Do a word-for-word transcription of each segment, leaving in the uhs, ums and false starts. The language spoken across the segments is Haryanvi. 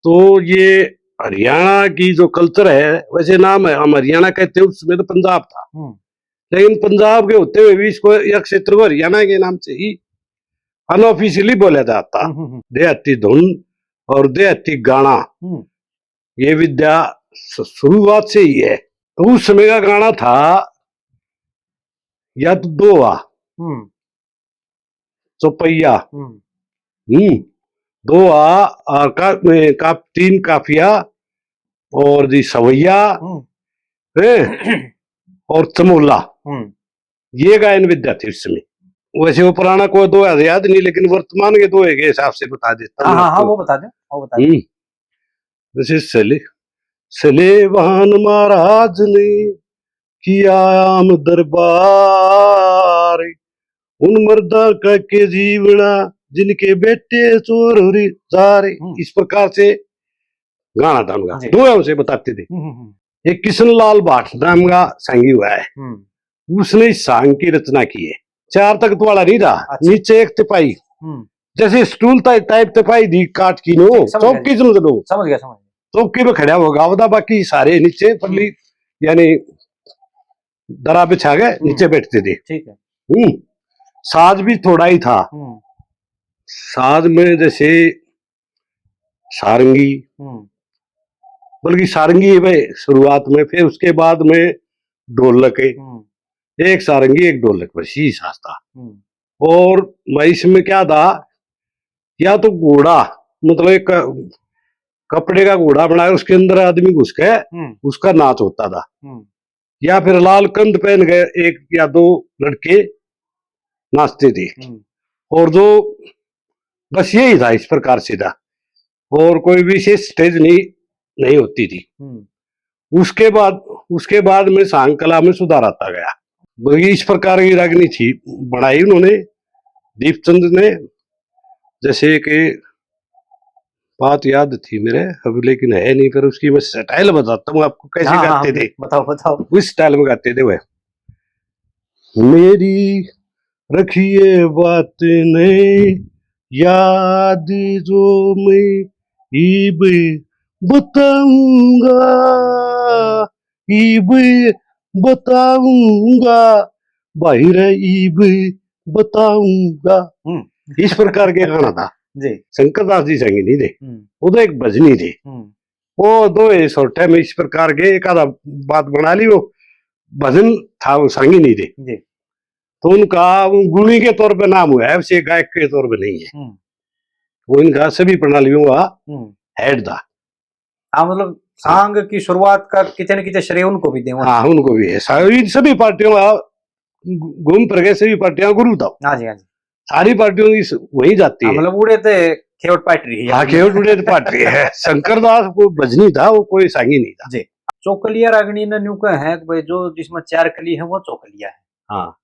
तो ये हरियाणा की जो कल्चर है, वैसे नाम है, हम हरियाणा कहते हैं, उस समय तो पंजाब था। हम्म। लेकिन पंजाब के होते हुए भी इसको, यह क्षेत्र को हरियाणा के नाम से ही अनऑफिशियली बोला जाता। हम्म, हम्म, हम्म। देहाती धुन और देहाती गाना, हम्म। ये विद्या स-, शुरुआत से ही है। तो उस समय का गाना था या तो दोहा, हम्म। चौपैया, हम्म। हम्म, दोहा, आ, का, ए, का, तीन काफिया और जी सवैया, हम्म। हैं, और चमोला। हम्म। ये गायन विद्या थी उस समय। वैसे वो पुराना कोई दोहा याद नहीं, लेकिन वर्तमान के दोहे के हिसाब से बता देता हूँ हाँ, हाँ, हाँ, आपको। वो बता दे, वो बता दे। हम्म। जैसे सले, सलेवान महाराज ने किया आम दरबार, उन मर्दा का के जीवना, जिनके बेटे चोर हो रे जा रे। हम्म। इस प्रकार से गाना था उनका, जी। दोहे उसे बताते थे। हम्म, हम्म, हम्म। एक किशन लाल भाट नाम का सांगी हुआ है, हम्म। उसने इस सांग की रचना की है। चार तख्त वाला नहीं था, अच्छा। नीचे एक तिपाही, हम्म। जैसे स्टूल टाइ-, टाइप तिपाही दी काट की नो, ठीक, समझ गया चौकी जी। समझ लो। समझ गया, समझ गया। चौकी पे खड़ा होगा, गावदा, बाकी सारे नीचे पल्ली, हम्म। यानी दरा बिछा के हम्म। नीचे बैठते थे। ठीक है। हम्म। साज भी थोड़ा ही था। हम्म। साज में जैसे सारंगी, हम्म। बल्कि सारंगी है भाई शुरुआत में, फिर उसके बाद में ढोलक है। हम्म। एक सारंगी, एक ढोलक, बस यही साज था। हम्म। और मैं इसमें क्या था, या तो घोड़ा, मतलब एक क-, कपड़े का घोड़ा बनाया, उसके अंदर आदमी घुस के हम्म। उसका नाच होता था। हम्म। या फिर लाल कंद पहन के एक या दो लड़के नाचते थे। हम्म। और जो, बस यही था इस प्रकार से था, और कोई विशेष स्टेज नहीं, नहीं होती थी। हम्म। उसके बाद, उसके बाद में सांग कला में सुधार आता गया। वही इस प्रकार की रागनी थी, बनाई उन्होंने दीपचंद ने, जैसे कि बात याद थी मेरे अब, लेकिन है नहीं, पर उसकी मैं स्टाइल बताता हूँ आपको, कैसे हाँ, हाँ, गाते थे। बताओ, बताओ। उस स्टाइल में गाते थे वह। मेरी रखिए बात ने याद, जो मैं इब बताऊंगा, इब बताऊंगा, बाहर इब बताऊंगा। हम्म। इस प्रकार के गाना था। जी। शंकर दास जी संगी नहीं थे, हम्म। वो तो एक भजनी थे। हम्म। वो दो ही सोटे में इस प्रकार के एक आधा बात बना ली, वो भजन था, वो संगी नहीं थे। जी। तो उनका वो गुणी के तौर पे नाम हुआ है, वैसे गायक के तौर पे नहीं है। हम्म। वो इनका सभी प्रणालियों का हम्म। हेड था। हाँ, मतलब सांग की शुरुआत का कितने कितने श्रेय उनको भी दें। हाँ, उनको भी है। सा-, इन सभी पार्टियों का घूम फिर के सभी पार्टियां गुरु था। हाँ जी, हाँ जी। सारी पार्टियों की स-, वही जाती हाँ, है। मतलब उड़े थे खेवट पाट रही है। हाँ, खेवट उड़े थे पाट रही है। शंकर दास को भजनी था, वो कोई सांगी नहीं था। जी। चौकलिया रागनी ने न्यू कहे हैं कि भाई जो जिसमें चार कली है वो चौकलिया है। हाँ।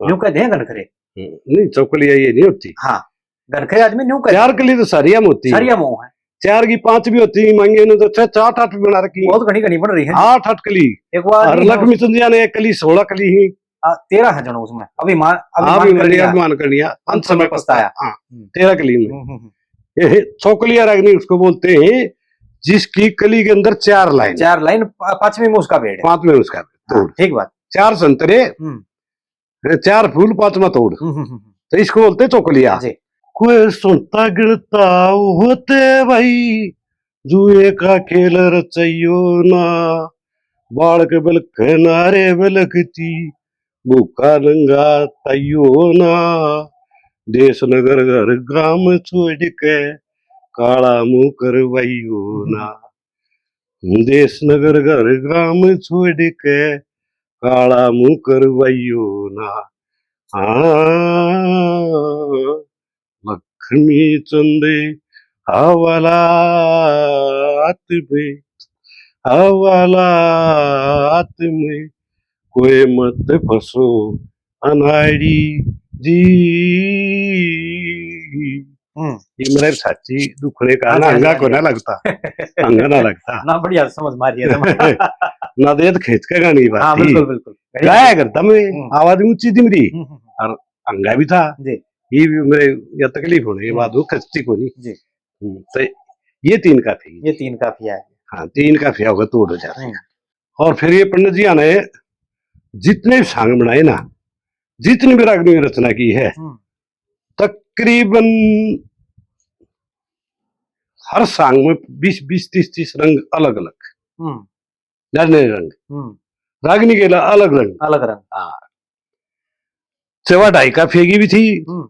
न्यू कह दें घनखरे। हम्म, नहीं, चौकलिया ये नहीं होती। हाँ, घनखरे आदमी न्यू कह चार दें। कली तो सारिया में होती है। सारिया में है। चार की पांच भी होती है, मांगे ने तो छह, चार, आठ भी बना रखी है। बहुत घनी घनी बन रही है। आठ, आठ कली। एक बार और नहीं, लक्ष्मी चंदिया ने एक कली, सोलह कली ही। आ, तेरह है जनो उसमें। अभिमान, हाँ, अभिमान अभिमान कर लिया। अभिमान कर लिया। अंत अंत समय समय पछताया। पछताया। हाँ, हम्म। तेरह कली में। हम्म, हम्म, हम्म। ये चौकलिया रागनी उसको बोलते हैं, जिसकी कली के अंदर चार लाइन। चार लाइन, प-, पांचवी में उसका भेद है। पांचवी में उसका भेद। हाँ, तोड़। ठीक बात। चार संतरे, हम्म। चार फूल पांचवा तोड़। हम्म, हम्म, हम्म। तो इसको बोलते चौकलिया। जी। कोई सुनता गिनता होते भाई, जुए का खेल रचाइयो ना, बालक बलक नारे बलकती, भूखा नंगा ताइयो ना, देश नगर घर गाम छोड़ के, काला मुंह करवाइयो ना। देश नगर घर गाम छोड़ के, काला मुंह करवाइयो ना। हाँ, लक्ष्मी चंद हवालात में, हवालात में कोई मत फंसो अनाड़ी जी। हम्म। ये मेरे साची दुखड़े का हाँ ना जी, हाँ जी, अंगा हाँ को जी। ना लगता, अंगा ना लगता। ना, बढ़िया समझ मारी है तुम। ना देत खेत के गानी बात हाँ, थी। बिल्कुल, बिल्कुल। गाया करता मैं, हम्म। आवाज ऊंची थी मेरी, हम्म, हम्म, हम्म। और अंगा भी था। जी। ये भी मेरे या तकलीफ होने के बाद हम्म। वो खस्ती को नहीं। जी। हम्म, तो ये तीन काफी। ये तीन काफी है। हाँ, तीन काफिया होगा, तोड़ हो जाते हैं। हम्म। और फिर ये पंडित जी ने जितने भी सांग बनाए ना, जितनी भी रागनी रचना की है, हम्म। तकरीबन हर सांग में बीस बीस, तीस तीस रंग अलग अलग। हम्म। नर नर रंग। हम्म। रागनी के ला-, अलग रंग। अलग रंग। हाँ। चाहे वह ढाई काफिया की भी थी, हम्म।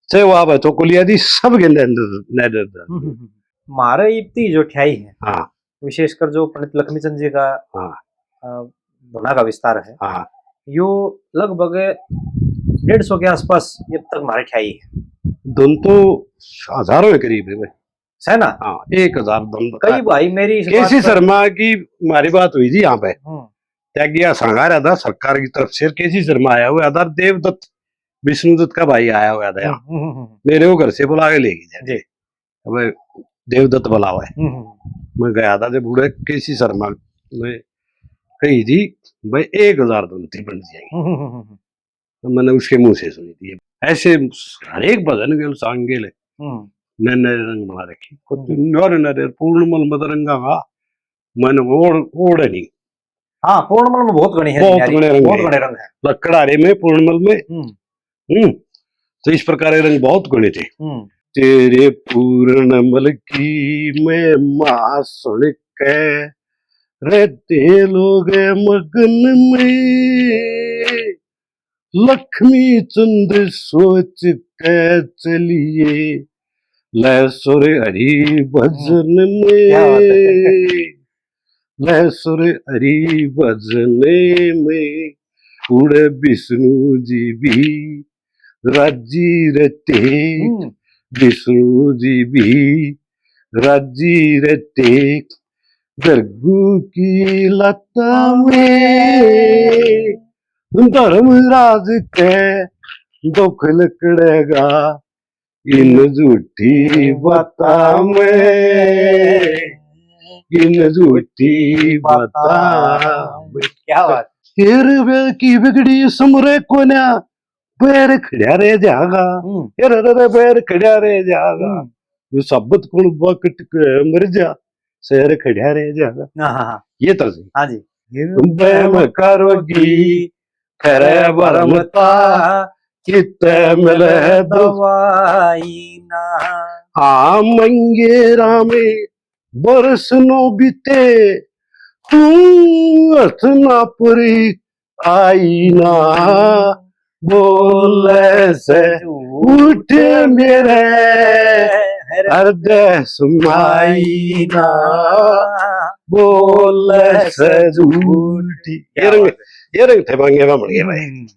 चाहे वह आवे चौकुलिया दी, सब के नर नर, नर नर रंग। हम्म, हम्म, हम्म। म्हारे इब्ती जो ठ्याई है, हाँ। विशेषकर जो पंडित लक्ष्मीचंद जी का, हाँ। अ, धुना का विस्तार है, हाँ। यो लगभग डेढ़ सौ के आसपास ये अब तक म्हारे ठ्याई है। धुन तो हजारों के करीब है भाई। है ना? हाँ, एक हजार धुन बता। कई भाई मेरी इस केसी बात पर शर्मा की हमारी बात हुई थी यहाँ पे। हम्म। त्यागिया सांगा रहा था सरकार की तरफ से, केसी शर्मा आया हुआ था, देवदत्त, विष्णुदत्त का भाई आया हुआ था यहाँ। हम्म, हम्म, हम्म, हम्म। मेरे वो घर से बुला के ले गए। जी। अब देवदत्त बुलावा है। हम्म, हम्म। मैं गया था, जब बूढ़े केसी शर्मा ने कही थी, "भाई, एक हजार धुन थी बन जाएगी।" हम्म, हम्म, हम्म, हम्म। तो मैंने उसके मुंह से सुनी थी। ऐसे हर एक भजन के सांग के ले हम्म। नए नए रंग बना रखे। कुछ हम्म। नरे नरे पूर्णमल मत रंगा का, मैंने ओढ़, ओढ़ नहीं। हाँ, पूर्णमल में बहुत घने हैं बहुत यार, घने रंग बहुत हैं। घने रंग हैं। लकड़हारे में, पूर्णमल में। हम्म। हम्म। तो इस प्रकार के रंग बहुत घने थे। हम्म। तेरे पूर्णमल की महिमा सुन के रहते लोग मगन में। लक्ष्मी चंद सोच के चलिए, ले सुर हरि भजन हम्म। क्या बात है। में, ले सुर हरि भजन में, उड़े विष्णु जी भी राजी रहते, हम्म। विष्णु जी भी राजी रहते, गरगू की लता में धर्मराज के दुख लकड़ेगा इन झूठी बातां में, इन झूठी बातां में। क्या बात। फिर वे की बिगड़ी सुमरे कोन्या, बैर खड़्या रह जागा। हम्म। ए रे रे रे, बैर खड़्या रह जागा। हम्म। वे साबत कुण बकट के मर जा, शहर खड़्या रह जागा। हाँ, हाँ, हाँ। ये तर्ज है। हाँ जी। तुम बहम करोगी, फिर भरमता, कित्ते मिले दवाई ना। हाँ, मंगेरा में बरस नो बीते, तू हथना पूरी आई ना, बोले से उठे मेरे हृदय समाई ना, बोले से झूठी। ये रंग, ये रंग थे मांगे में बन गए भाई। हम्म।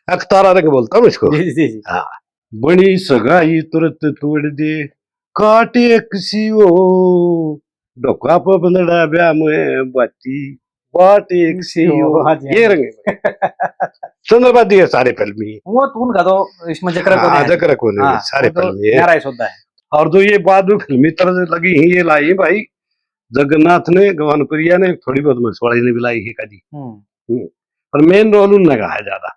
अखतारा रंग बोलता हूँ इसको। जी, जी, जी। हाँ। बनी सगाई तुरत तोड़ दे, काट एक सी हो, ढोका पे बंदड़ा ब्याह में बाती, बाट एक सी हो। हाँ जी, ये हाँ जी। रंग है। चंद्रबादी है सारे फिल्मी। वो तो उनका तो इसमें जिक्र हाँ, कोनी है। जिक्र कोनी है, हाँ, सारे वो तो फिल्मी है। न्यारा ही सौदा है। और जो ये बाद में फिल्मी तर्ज लगी है, ये लाई है भाई जगन्नाथ ने, गवानपुरिया ने, थोड़ी बहुत मछवाड़ी ने भी लाई है कदी। हम्म। हम्म। पर मेन रोल उनने का है ज्यादा।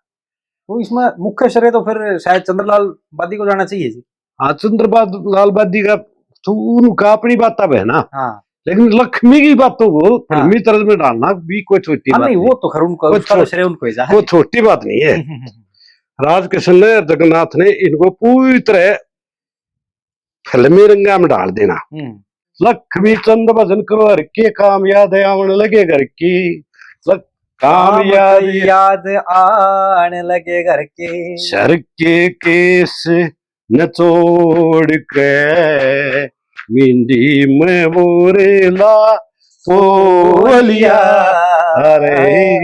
तो इसमें मुख्य श्रेय तो फिर शायद चंद्रलाल बादी को जाना चाहिए जी। हाँ, चंद्रपाल लाल बादी का तो उनका अपनी बात है ना। हाँ। लेकिन लक्ष्मी की बातों को हाँ। फिल्मी तर्ज में डालना भी कोई छोटी हाँ, बात नहीं, नहीं। वो तो खैर उनको, कोई उसका तो छो-, श्रेय उनको ही जा। वो छोटी बात नहीं है। हम्म, हम्म, हम्म। राजकिशन ने और जगन्नाथ ने इनको पूरी तरह फिल्मी रंगा में डाल देना। हम्म। लक्ष्मी चंद भजन करो, हर के काम याद आवन लगे घर की। लक-, काम काम याद याद आन लगे घर के। सर के केस नचोड़ के, मिंडी में बोरेला पोलिया रे।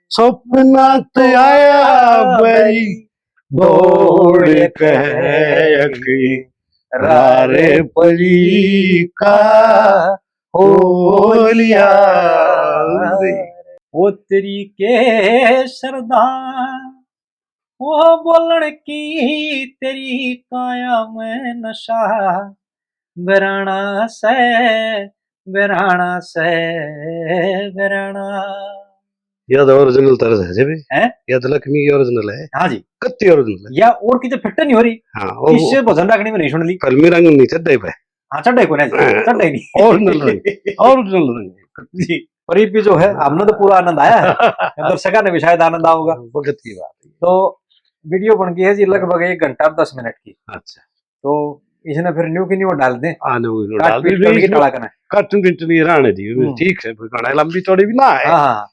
सपना ते आया बई दौड़ के, रारे पली का होलिया। ओ तेरी के सरदा, ओ बोलण की तेरी काया में नशा, बेराना से, बेराना से, बेराना। या तो ओरिजिनल तर्ज है जी भी। हैं? या तो लक्ष्मी की ओरिजिनल है। हाँ जी। कत्ती ओरिजिनल है। या और किते फिट नहीं हो रही। हाँ, वो इससे भजन रागनी में नहीं सुन ली। फिल्मी रंग नहीं चढ़ पे। हाँ, चढ़े को नहीं, चढ़े नहीं। ओरिजिनल रंग, ओरिजिनल रंग। जी, पर ये भी जो है, हमने तो पूरा आनंद आया है, दर्शकों ने भी शायद आनंद आओगा। वक्त की बात है। तो वीडियो बन गई है जी लगभग एक घंटा दस मिनट की। अच्छा। तो इसने फिर न्यू की न्यू डाल दें, आने वो काट डाल पीट दी, करके इसमें टाला करना है। कट पिट नहीं रहने दी, हम्म। ठीक है, फिर गाना लंबी चौड़ी भी ना है। हाँ, हाँ,